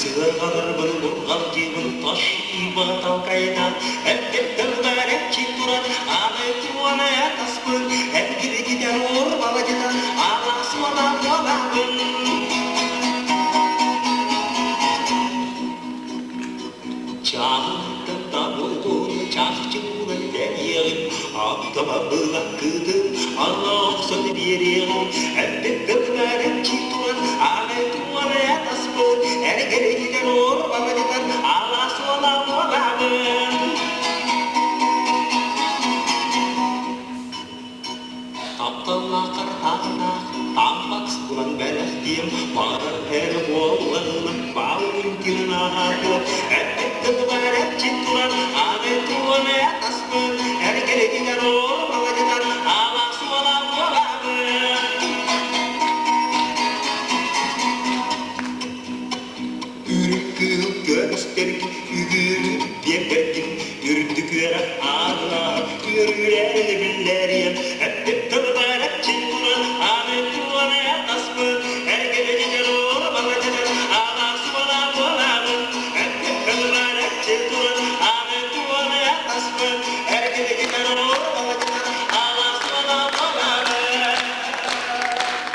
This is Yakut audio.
Сыарҕаларбын бурҕалдьыбын ташыыба талкайдаан, Эрдэттэн эрчи туран, аны туона таспын, Эргиригитэр уорбаладьытан, алаас уола буолабын. Чааһыттан табылгын, чахчылан тэриэҕин, Аттама былаккытын, ала охсон биэриэҕин, Эрдэттэн эрчи туран, аны туона таспын, Эргиригитэр уорбаладьытан, алаас уола буолабын. Тапталлааххар тааннаах таммах булан бэлэхтиэм, баҕарар эрэ буоллаҕына баалын аһатыа, эппит эпчит туран, аны туон атаспын, эргэригэр орбаладьытан, алаас уола буолабын. Үрүк кыыл көмүстэргэ үгүрү